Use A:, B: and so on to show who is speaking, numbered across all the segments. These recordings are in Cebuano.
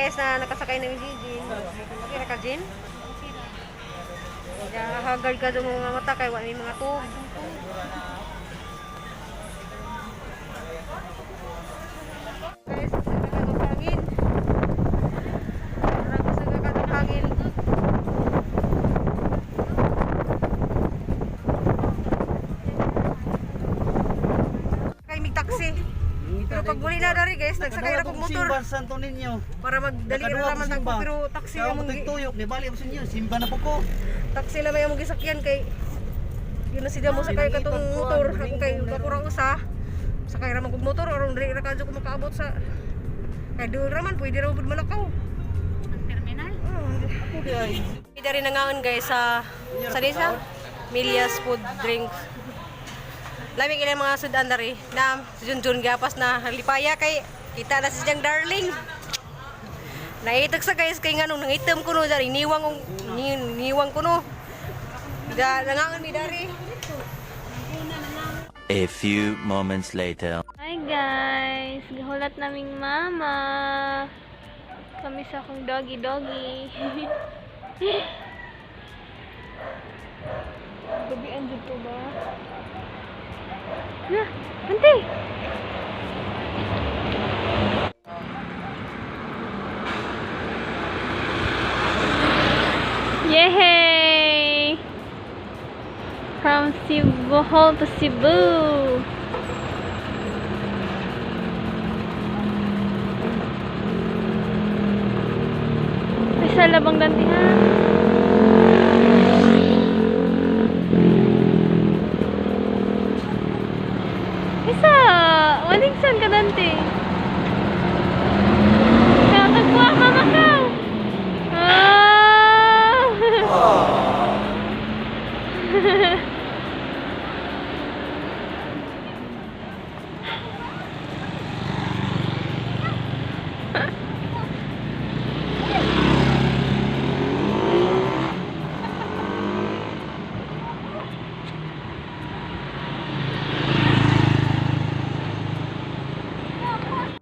A: Guys na nakasakay na mi si Jean. Okay ra ka, Jean? Ya, haggard ka mga mata kay wa may mga tub. Guys, nagkakadong hangin. Nagkakadong hangin. Kay mig taxi. Pero pag muli na dari, guys, nagsakay ra kog motor
B: Simba sa Santo Niño.
A: para magdali ra naman ako, pero taxi
B: Kaya
A: among
B: mo tuyok ni bali ang sinyo, simba na po ko.
A: Taxi lang may among gisakyan kay yun na sila mo sakay katong motor. Ako kay ako ra usa sakay ra man kog motor aron diri ra kadyo ko makaabot sa kay doon ra man pwede ra pud malakaw.
C: Ang terminal?
A: Oh,
B: Ako di ay.
A: dari nangaon, guys, sa disa Milias Food Drinks. Lamig ilang mga sudan dari na si Junjun gapas na lipaya kay kita na si Jang darling. Naitag sa, guys, kay nganong nangitem kuno dari niwang niwang kuno. Da nangaon mi dari.
D: A few moments later.
C: Hi guys! Gahulat naming mama. Kami sa akong doggy doggy. Gabi andyan to ba? Na! Ante! Yay! From Cebu to Cebu! Ay, sa labang danti ha. Isa, waligsan ka dante. Kakagwa ka makaw. Ah!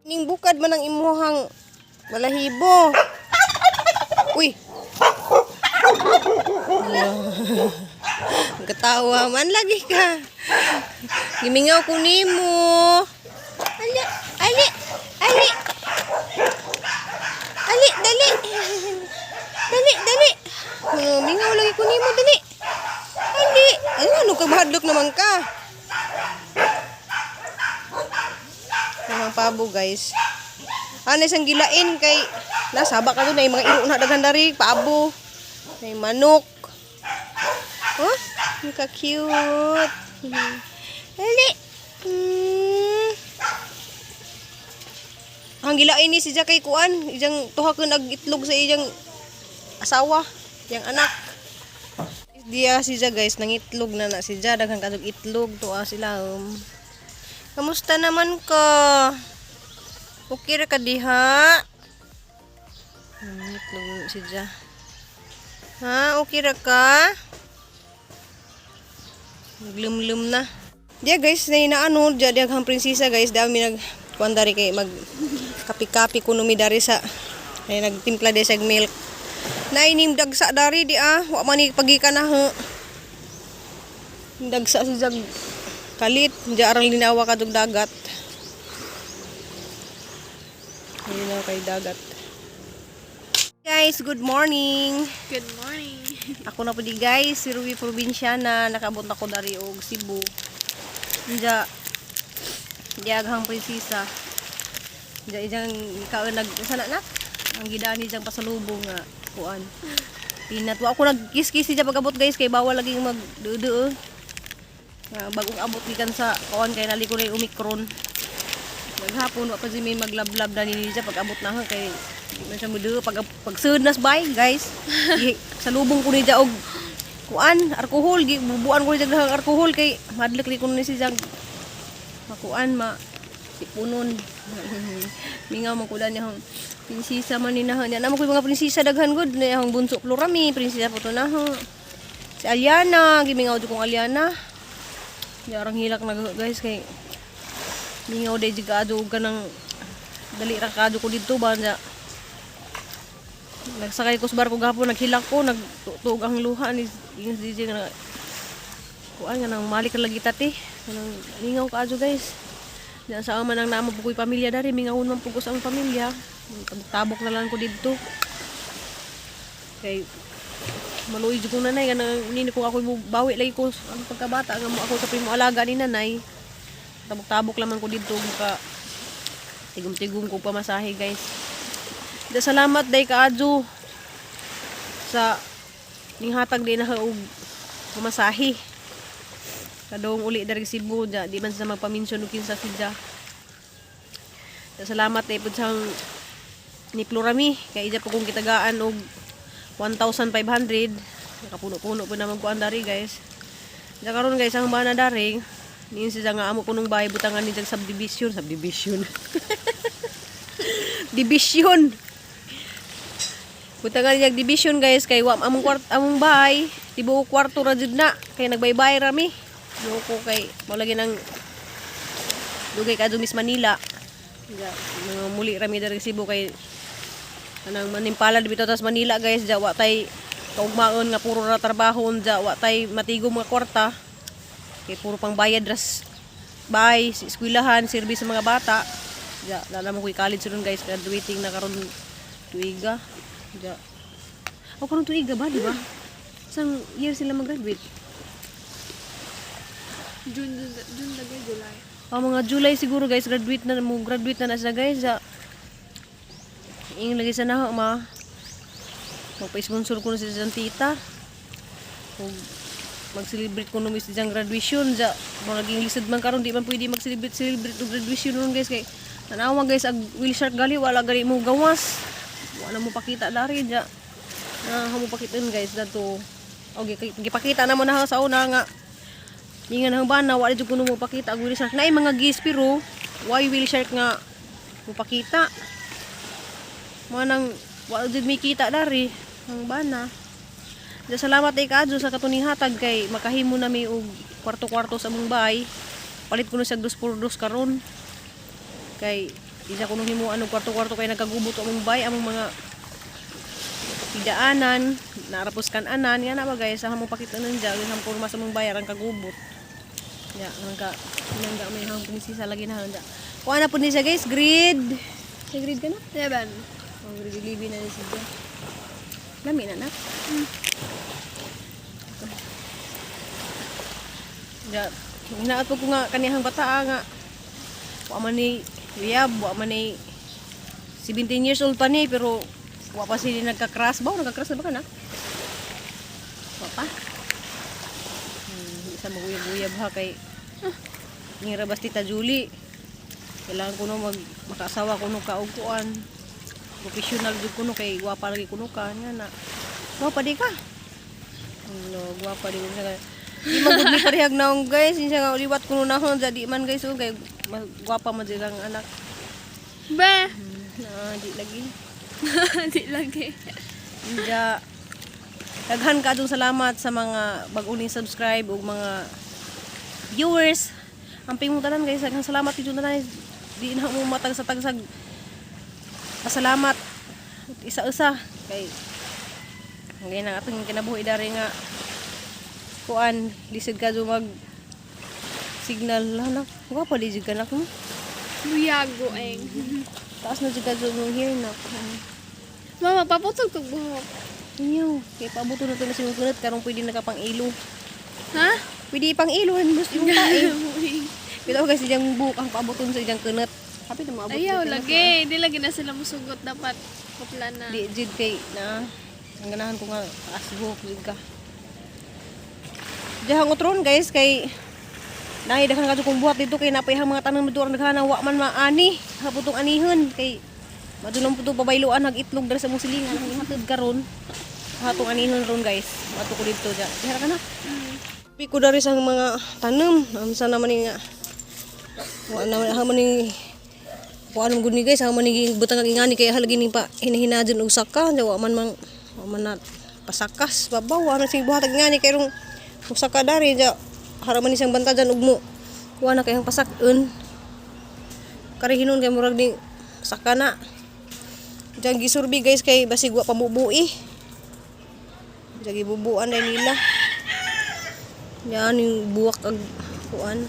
A: Ning bukad man ang imuhang balahibo. Uy. Katawa man lagi ka. Gimingaw ko nimo. Ali, ali, ali. Ali, dali. Dali, dali. Oh, mingaw lagi ko nimo, dali. Ali. Ano, ano ka mahadlok naman ka? Mga pabo, guys. Ano isang gilain kay nasaba ka doon ay mga iro na daghan dari pabo. Ay manok. Oh, ang ka-cute. Dali. Ang gilain ni si kay kuan, ijang tuha ko nag itlog sa iyang asawa, iyang anak. Diya si Ja, guys, nangitlog na na si Ja, daghan kadtog itlog tuwa sila. Kamusta naman ka? Okay ra ka diha? Itlog si Ja. Ha, okay ra ka? Naglumlum na. Diya, guys, na inaano, diya diya ang prinsesa, guys, dami nag kuan dari kay mag kapi-kapi kuno mi dari sa ay nagtimpla di sa milk. Nainim dagsa dari di ah, wa man ni pagikan na ho. Dagsa si jag kalit, diya arang linawa kadtong dagat. Linaw kay dagat. Guys, good morning.
C: Good morning.
A: Ako na po di, guys, si Ruby Provinciana, nakaabot na ko dari og Cebu. Diya, diaghang prinsesa. Diya ijang ikaw nag sana na ang gidani diyang pasalubong nga kuan. Pinat wa ako nagkiss-kiss siya pag-abot, guys, kay bawal lagi mag dudu. Nga bagong abot gikan sa kuan kay nali ko na yung Omicron. Maghapon wa pa si may maglablab na nini siya pag abot na ha, kay di man siya mudu pag pagsud nas bay, guys. Salubong ko ni siya og kuan alkohol, gi bubuan ko ni siya ng alkohol kay madlak ni ko ni siya makuan ma sipunon. Mingaw man ko niya hang prinsesa man ni na niya. Namo ko yung mga prinsesa daghan gud niya hang bunso Florami, prinsesa po to na ho. Si Aliana, gimingaw jud kong Aliana. Yarang hilak na, guys, kay mingaw day jud kaadto og kanang dali ra kaadto ko didto ba niya. Nagsakay ko sa barko gahapon, naghilak ko, nagtuog ang luha ni ingon si DJ nga kuan nga nang malik ra lagi tati. Kanang lingaw kaadyo, guys. Diyan sa man ang naamo po ko'y pamilya dari, mingawon man po ko sa among pamilya. Tabok na lang ko didto. Kay maluoy jud kong nanay kanang nini ko ako mo bawi lagi ko ang pagkabata nga mo ako sa primo alaga ni nanay. Tabok-tabok laman ko didto maka tigom-tigom ko pamasahe, guys. Da salamat day kaadyo sa ninghatag din na og pamasahe. Kadong uli dari Cebu ja, di man sa magpaminsyon og kinsa sidya. Da salamat day pud sang ni Florami kay ija po kong gitagaan og 1,500. Nakapuno-puno po naman ko ang dari, guys. Ja karon, guys, ang bana dari niyon siya nga amo kunong bahay butangan ni jag subdivision, subdivision. Division. Butangan niya division, guys, kay wa among kwart among bahay, tibuok kwarto ra jud na kay nagbaybay ra mi. Loko kay mao lagi nang dugay kadto Miss Manila. Ja, mga muli ra mi diri Cebu kay anang manimpala dito tas Manila, guys, ja wa tay kaugmaon nga puro ra trabaho, ja wa tay matigom nga kwarta kay puro pang bayad ras bahay, sa eskwelahan, service sa mga bata. Ja, lala mo ko'y college ron, guys, graduating na karon tuiga. Ja. O karon tuiga ba, di ba? Isang year sila mag-graduate.
C: June, June lagi, July.
A: Ah, mga July siguro, guys, graduate na mo graduate na na sila, guys. Ja. Ing lagi sa na ma. Magpa-sponsor ko na sa isang tita. Ug mag-celebrate ko nung isang graduation ja. Mga naging lisod man karon, di man pwede mag-celebrate celebrate og graduation ron, guys, kay tanawa, guys, ag wheel shark gali wala gali mo gawas. Wala mo pakita dari ja. Na mo pakitaan, guys, dato. Okay, gipakita na mo na sa una nga ingan ang bana wala jud kuno mo pakita ang whale shark. Naay mga gis pero why whale shark nga mo pakita? Mga nang wala jud may kita dari ang bana. Da salamat ay kaadyo sa katunihatag kay makahimo na mi og kwarto-kwarto sa among bahay. Palit ko na siya dos por dos karon. Kay isa ko nung himuan og kwarto-kwarto kay nagkagubot ang among bahay, among mga higdaanan, narapos kananan, yan na ba, guys, sa mo pakita nun dyan, yung porma sa mong bayaran kagubot. Ya, nangka, nangka may hang prinsesa lagi na handa. Kuha na po niya siya, guys, grade. Sa grade ka na?
C: 7.
A: Oh, grade 11 na niya siya. Lami na na. Ya, hinaat po ko nga kaniyang bata ah, nga. Wa man ni Uyab, wa man ni 17 years old pa ni pero wa pa sila nagka-crush ba? Nagka-crush na ba ka na? Wa pa. Isa maguyab-uyab ha kay ngira bas Tita Julie. Kailangan ko no mag makaasawa ko no kaugkuan. Professional jud kuno kay gwapa lagi kuno ka nga na. Gwapa di ka. Ano, gwapa di kuno ka. Di man gud ni parehag naong, guys, siya nga uliwat kuno nahon jadi man, guys, oh, kay gwapa man silang anak.
C: Ba!
A: Na di lagi.
C: Di lagi.
A: Inja daghan kaadtong salamat sa mga bag-o ning subscribe ug mga viewers. Amping mo tanan, guys, daghang salamat jud tanan. Di na mo matag sa tagsag. Pasalamat isa-isa kay ngayon ang atong kinabuhi dari nga kuan lisod ka mag signal na gwapa di jud ka nak no?
C: Luyago, eng.
A: Taas na jud ka mong hair na.
C: Mama, paputol kog buhok.
A: Inyo, kay pabuto na to na si kunat karong pwede na ka pang ilo.
C: Ha?
A: Pwede pang ilo, gusto yung tae. Pero guys, iyang buhok ang paaboton sa iyang kunat. Happy na maabot.
C: Ayaw,
A: sa kunat.
C: lagi. Di lagi na sila musugot. Dapat kapla na.
A: Di jud kay na ang ganahan ko nga taas buhok jud ka. Dihang utron, guys, kay nahi daghan kadto kong buhat dito kay napay mga tanang dito ang daghan wa man maani haputong anihon kay madulong puto pabayloan hag itlog diri sa mong silingan ang hatod karon hatong anihon ron, guys, mato ko dito ja diha ka na. Pi ko dari sa mga tanom unsa naman ni nga wa naman ha man ni kuan gud ni, guys, ha man ni butang ang ingani kay halagi ni pa hinahinadon og saka ja wa man mang wa man na pasakas babaw wa man sing buhat ang ingani kay rong og saka dari ja hara man ni siyang bantajan ug mo wa na kay ang pasak-on kari hinon kay murag ni saka na. Diyan gisurbi guys kay basig wa pamubui. Diyan gibubuan na nila. Yan yung buwak ag kuan.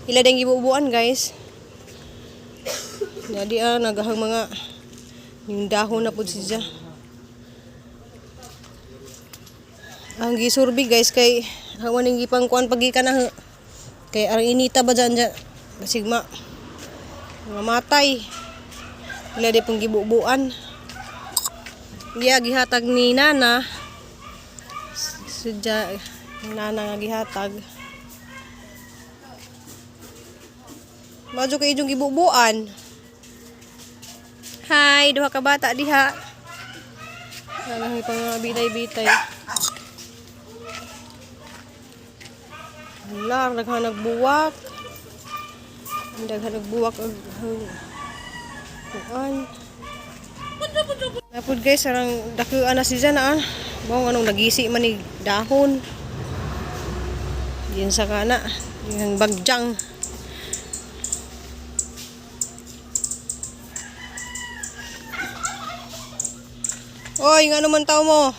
A: Ila din gibubuan guys. Jadi ah nagahang mga yung dahon na pud siya. Ang gisurbi guys kay hawan ning gipang kuan pagikan na kay arang inita ba dyan dyan basig ma mamatay. Ila di pong gibubuan. Iya gihatag ni Nana. Sudya Nana nga gihatag. Madyo kay inyong gibubuan. Hi, duha ka bata diha. Ano pang mga bitay-bitay. Hala, daghan nagbuwak. Daghan nagbuwak og kuan. Napod guys, arang dakuan na siya na ah. Mao anong nagisi man ni dahon. Diyan sa kana, yung bagjang. Oy, nga naman tao mo?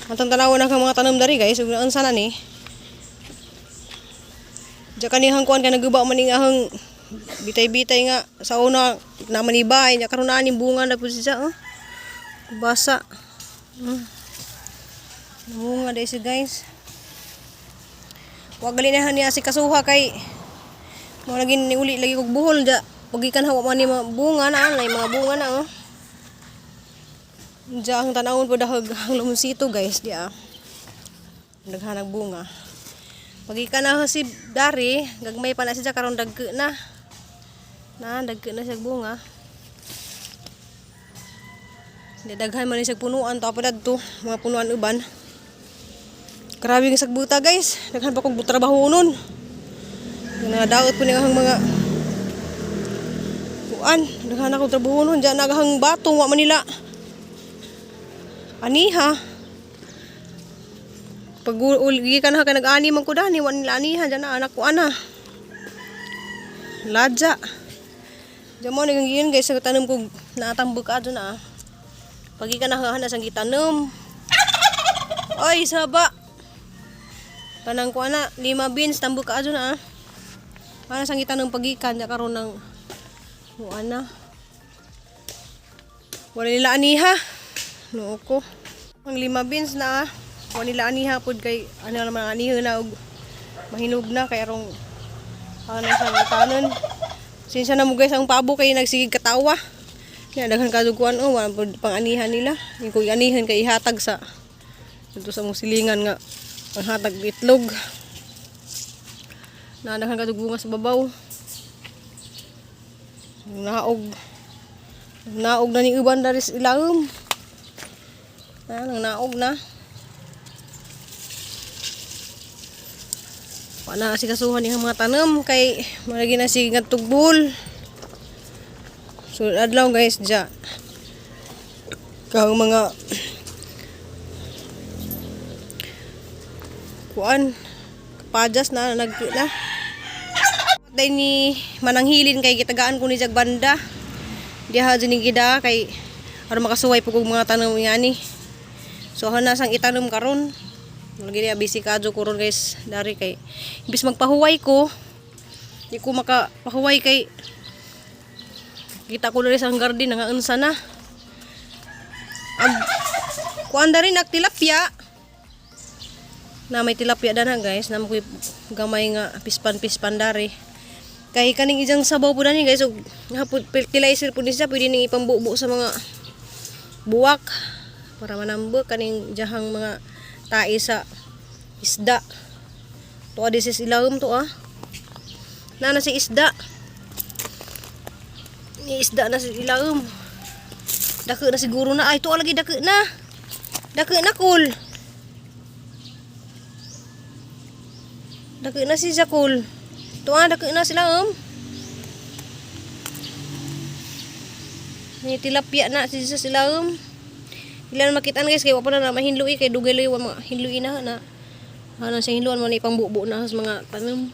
A: Atong tanawa na kang mga tanom dari guys, ug unsa na ni? Diya kanihang kuan kay naguba man ning ahang bitay-bitay nga sa una na manibay nya karon naa ning bunga na pud siya oh. Basa. Bunga dai siya guys. Wa gali na niya si kasuha kay mo lagi ni uli lagi kog buhol ja. Pagikan hawa man ni mga bunga na nay mga bunga na oh. Diya ang tanawon po dahag ang lumsito guys diya. Naghanag bunga. Pagikan na si Dari, gagmay pa na siya karon dagko na. Na dagko na siya bunga. Di daghan man ni siya punuan to pa dadto, mga punuan uban. Grabe nga sagbuta guys, daghan pa kog trabaho nun. Nadaot po ni ang mga kuan, daghan ako trabaho nun, diyan nagahang batong wa man nila. Aniha. Pag uli ka na ka nag-ani man ko dani, wa nila aniha diyan na anak ko ana. Ladya. Diyan mo nang giyon guys, sa tanom ko natambok ka na ah. Pagi ka na sang gitanom. Oy, saba. Kanang ko ana, lima beans tambok ka na ah. Para sang gitanom pagikan ja karon ng mo ana. Wala nila aniha. Noo ko. Ang lima beans na ah. Wala nila aniha pud kay ano naman ang aniha na og mahinog na kay arong ano sa tanon. Sinsya na mo guys ang pabo kay nagsigig katawa. Kaya daghan kaduguan oh wala pud pang anihan nila. Yung kung anihan kay ihatag sa dito sa mong silingan nga ang hatag itlog. Nadaghan kadugungan sa babaw. Naog. Naog na ni uban dari sa ilawom. Ah, nang naog na. Wala si kasuhan yung mga tanom kay malagi na si tugbol. So adlaw guys dya. Kang mga kuan kapajas na nag na. Day ni mananghilin kay gitagaan ko ni Jag banda. Diha jud ni gida kay aron makasuway pug og mga tanom ngani. So hana sang itanom karon. Lagi niya busy kadyo ko ron guys dari kay imbis magpahuway ko di ko makapahuway kay kita ko diri sa garden nga unsa na. Ag kuan dari nak tilapia. Na may tilapia dana guys, na mo gamay nga pispan-pispan dari. Kay kaning ijang sabaw po dani guys, ug nga po fertilizer po ni siya pwede ning ipambubo sa mga buwak para manambok kaning jahang mga tae sa isda. Tuwa this is ilawom to ah. Nana si isda. Ni isda na si ilawom. Dako na siguro na ay tuwa lagi dako na. Dako na kul. Dako na si Jakul. Tuwa dako na sila um. May tilapia na si sa sila um. Ila na makitaan guys kay wa pa na mahinlui kay dugay lay wa mga hinlui na na. Ano sa hinluan mo ni pangbubo na sa mga tanom.